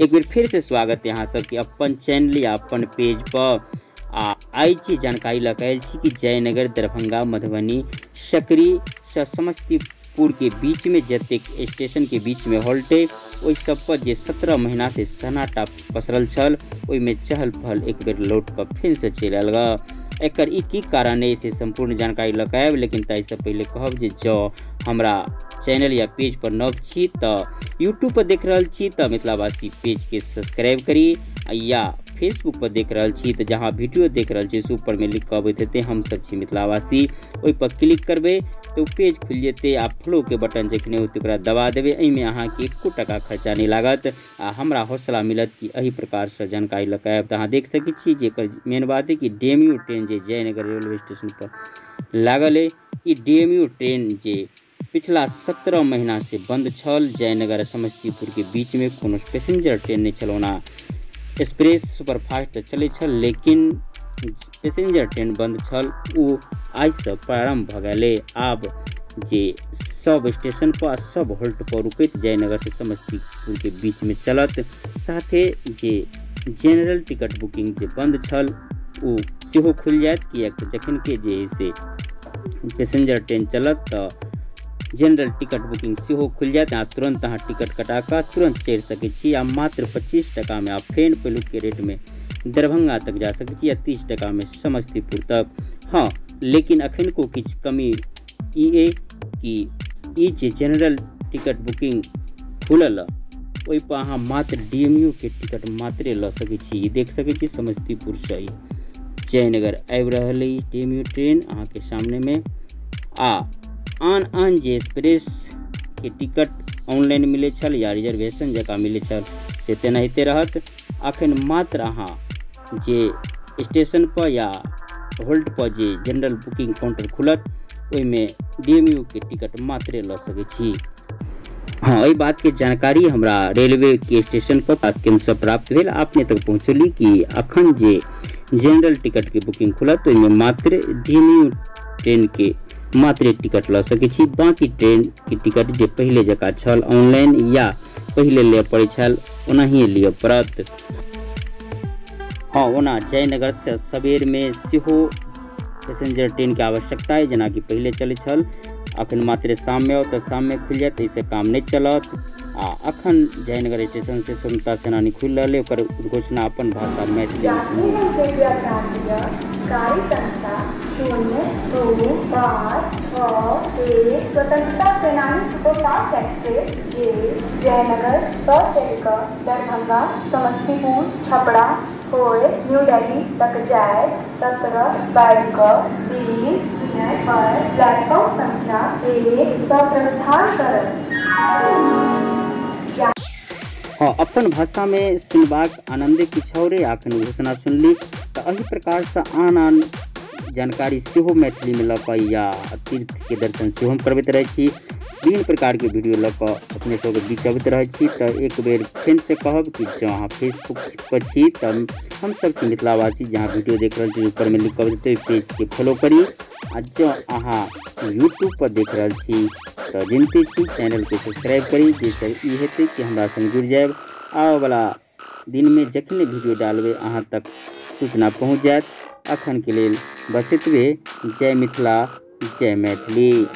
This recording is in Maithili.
एक बेर फिर से स्वागत है अहाँ सबके अपन चैनल या अपन पेज पर। आ आइ जे जानकारी लऽ कऽ आयल छी कि जयनगर, दरभंगा, मधुबनी, सकरी से समस्तीपुर के बीच में जतेक स्टेशन के बीच में हॉल्ट है ओहि सब पर जे 17 महीना से सन्नाटा पसरल छल ओहिमे चहल पहल एक बेर लौट कऽ फेर से चलि आयल ग। एकर ई की कारण है से सम्पूर्ण जानकारी लऽ कऽ आयब, लेकिन ताहिसँ पहिले कहब जे जँ हमरा चैनल या पेज पर नव छी तऽ यूट्यूब पर देख रहल छी तऽ मिथिलावासी पेजके सब्सक्राइब करी, या फेसबुक पर देख रहल छी तऽ जहाँ वीडियो देख रहल छी से ऊपरमे लिख कऽ अबैत हेतै हम सब छी मिथिलावासी, ओहि पर क्लिक करबै तऽ ओ पेज खुलि जेतै आ फॉलोके बटन जखने होतै ओकरा दबा देबै। एहिमे अहाँके एको टका खर्चा नहि लागत आ हमरा हौसला मिलत कि एहि प्रकारसँ जानकारी लऽ कऽ आयब। तऽ अहाँ देख सकै छी जे एकर मेन बात है कि डीएमयू ट्रेन जे जयनगर रेलवे स्टेशन पर लागल है, ई डीएमयू ट्रेन जे पिछला 17 महीना से बंद छल, जयनगर समस्तीपुर के बीच में कोनो पैसेंजर ट्रेन नहीं छल। ओना एक्सप्रेस सुपरफास्ट चलै छल लेकिन पैसेंजर ट्रेन बंद छल, ओ आइसँ प्रारंभ भऽ गेलै। आब जे सब स्टेशन पर सब हॉल्ट पर रुकैत जयनगर से समस्तीपुर के बीच में चलत। साथे जे जनरल टिकट बुकिंग जे बंद छल ओ सेहो खुलि जायत, किएक तऽ जखन के जे से पैसेंजर ट्रेन चलत तऽ जनरल टिकट बुकिंग सेहो खुलि जायत। अहाँ तुरंत अहाँ टिकट कटा कऽ तुरंत चढ़ि सकै छी आ मात्र 25 टकामे आप फेर पहिलुके रेटमे दरभंगा तक जा सकै छी या 30 टकामे समस्तीपुर तक। हाँ, लेकिन अखन को किछु कमी ई अइ कि ई जे जनरल टिकट बुकिंग खुलल ओहिपर अहाँ मात्र डीएमयू के टिकट मात्रे लऽ सकै छी। ई देख सकै छी समस्तीपुरसँ ई जयनगर आबि रहल अइ डीएमयू ट्रेन अहाँके सामनेमे। आ आन आन जे एक्सप्रेस के टिकट ऑनलाइन मिलै छल या रिजर्वेशन जकाँ मिलै छल से तेनाहिते रहत। अखन मात्र अहाँ जे स्टेशन पर या होल्ट पर जे जनरल बुकिंग काउंटर खुलत ओहिमे डीएमयू के टिकट मात्रे लऽ सकै छी। हाँ, एहि बातके जानकारी हमरा रेलवे के स्टेशन पर केन्द्रसँ प्राप्त भेल, अपने तक पहुँचौली कि अखन जे जनरल टिकट के बुकिंग खुलत ओहिमे मात्र डीएमयू ट्रेन के मात्र टिकट लऽ सकै छी। बाँकी ट्रेन के टिकट जे पहिले जकाँ छल ऑनलाइन या पहिले लिअ पड़ै छल ओनाहिए लिअ पड़त। हाँ, ओना जयनगरसँ सबेरमे सेहो पैसेंजर ट्रेनके आवश्यकता अइ, जेनाकि पहिले चलै छल। अखन मात्र शाममे आओत तऽ शाममे खुलि जायत, एहिसँ काम नहि चलत। आ अखन जयनगर स्टेशन से स्वतंत्रता सेनानी खुलि रहल अइ, ओकर उद्घोषणा अपन भाषा मैथिलीमे सुनू। गाड़ी संख्या 0 2 5 6 1 स्वतंत्रता सेनानी सुपरफास्ट एक्सप्रेस जे जयनगर सँ दरभंगा, समस्तीपुर, छपरा होय न्यू दिल्ली तक जायत 17:20 पर प्लेटफॉर्म संख्या 1 सँ प्रस्थान करत। हाँ, अपन भाषामे सुनबाक आनंदे किछु आओर अइ। अखन घोषणा सुनली तऽ एहि प्रकारसँ आन आन जानकारी सेहो मैथिलीमे लऽ कऽ या तीर्थके दर्शन सेहो हम करबैत रहै छी। विभिन्न प्रकारके वीडियो लऽ कऽ अपने सबके बीच अबैत रहै छी। तऽ एक बेर फेरसँ कहब कि जँ अहाँ फेसबुक पर छी तऽ हम सब छी मिथिलावासी, जहाँ वीडियो देख रहल छी ऊपरमे लिख कऽ अबैत हेतै, ओहि पेजके फॉलो करी। आ जँ अहाँ यूट्यूब पर देख रहल छी तऽ विनती छी चैनलके सब्सक्राइब करी, जाहिसँ ई हेतै कि हमरा संग जुड़ि जायब। आबयवला दिनमे जखने वीडियो डालबै अहाँ तक सूचना पहुँच जायत। अखन के लेल बस एतबे। जय मिथिला, जय मैथिली।